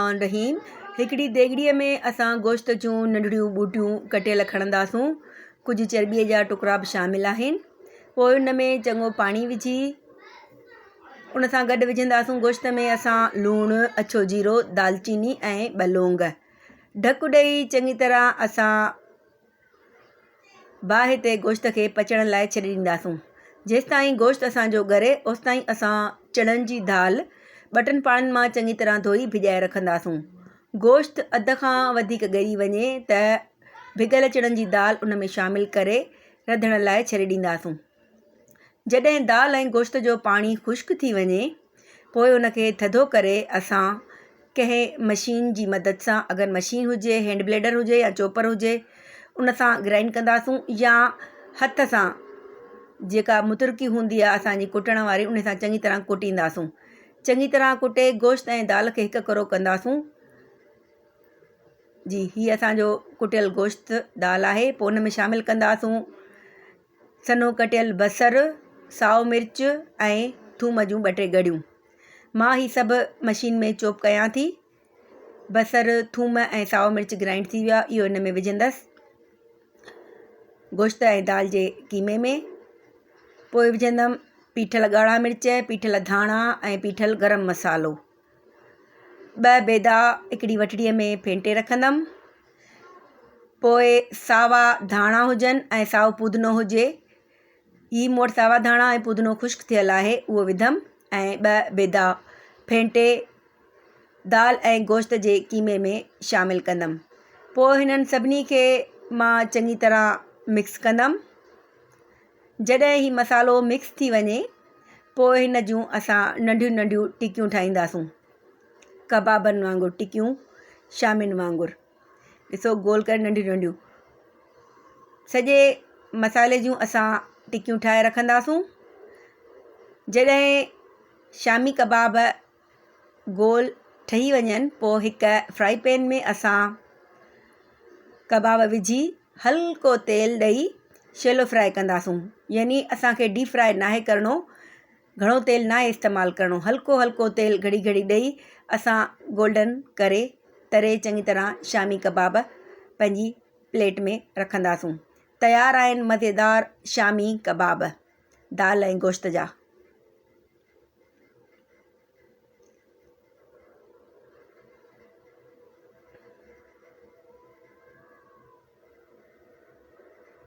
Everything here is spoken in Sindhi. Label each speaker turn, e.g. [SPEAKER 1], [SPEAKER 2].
[SPEAKER 1] الرحمان الرحيم هڪڙي ديڳڙيء ۾ اسان گوشت جون ننڍڙيون ٻوٽيون ڪٽيل کڻنداسون ڪجهه چرٻيء جا ٽڪرا به شامل آهن پوء ان ۾ چڱو پاڻي وجهي ان سان گڏ وجهنداسون گوشت ۾ اسان لوڻ اڇو جيرو دالچيني ۽ ٻه لونگ ڍڪ ڏئي چڱي طرح اسان باهه تي گوشت کي پچڻ لاء ڇڏي ڏينداسون. جيستائين گوشت اسان جو ڳري اوستائين اسان چڻن جي دال ٻه ٽن پاڻين مان چڱي طرح ڌوئي ڀڄائي رکنداسون. گوشت اڌ کان وڌيڪ ڳري وڃي ته ڀڳل چڻن جي دال ان ۾ شامل ڪري رڌڻ لاء ڇڏي ڏينداسون. جڏهن دال ۽ گوشت جو پاڻي خشڪ ٿي وڃي پوء ان کي ٿڌو ڪري اسان ڪنهن مشين جي مدد سان اگر مشين هجي هينڊ بليڊر هجي يا چوپر هجي ان سان گرائنڊ ڪنداسون يا هٿ سان جيڪا مترڪي هوندي آهي اسانجي ڪٽڻ واري ان سان چڱي طرح ڪٽينداسون چڱي طرح ڪٽي گوشت ۽ دال کي هڪ ڪرو ڪنداسون جي هي اسانجو ڪٽيل گوشت دال آهي پوء ان ۾ شامل ڪنداسون سنهو ڪٽيل بصر، سائو مرچ ۽ ٿوم جون ٻه ٽي ڳڙيون. مان هي سڀ مشين ۾ چوپ ڪيان ٿي. بصر، ٿوم ۽ سائو مرچ گرائنڊ ٿي ويو آهي اهو ان ۾ وجهندس گوشت ۽ دال جي قيمي ۾ پوء وجهندم پيٺل ڳاڙها مرچ، پيٺل ڌاڻا ۽ پيٺل گرم مصالحو. ٻه بيدا هڪڙي وٽڙيء ۾ ڦينٽي رکندم. پوء ساوا ڌاڻا هجن ۽ سائو پودنو هجي. هي مون وٽ ساوا ڌاڻا ۽ پودنو خشڪ ٿيل آهي اهو وڌم ۽ ٻه بيدا ڦينٽي دال ۽ گوشت جي قيمي ۾ شامل ڪندم. پوء هنن سڀني کي مان چڱي طرح مڪس ڪندم. جڏهن هي مصالحو مڪس ٿي وڃي پوء هن جون اسان ننڍيون ننڍيون ٽڪيون ٺاهينداسون ڪبابن وانگر ٽڪيون شامين وانگر ڏسو گول ڪري ننڍيون ننڍيون سڄي مصالحي جون اسان ٽڪيون ٺاهي رکنداسون جڏهن شامي ڪباب گول ٺهي وڃن پوء هڪ فرائي پين ۾ اسان ڪباب وجهي هلڪو تيل ڏئي شيلو فرائي ڪنداسون يعني اسانکي ڊيپ فرائي ناهي ڪرڻو گهڻو تيل ناهي استعمال ڪرڻو هلڪو هلڪو تيل گهڙي گهڙي ڏئي اسان گولڊن ڪري تري چڱي طرح شامي ڪباب پنهنجي پليٽ ۾ رکنداسون تيار آهن مزيدار شامي ڪباب دال ۽ گوشت جا.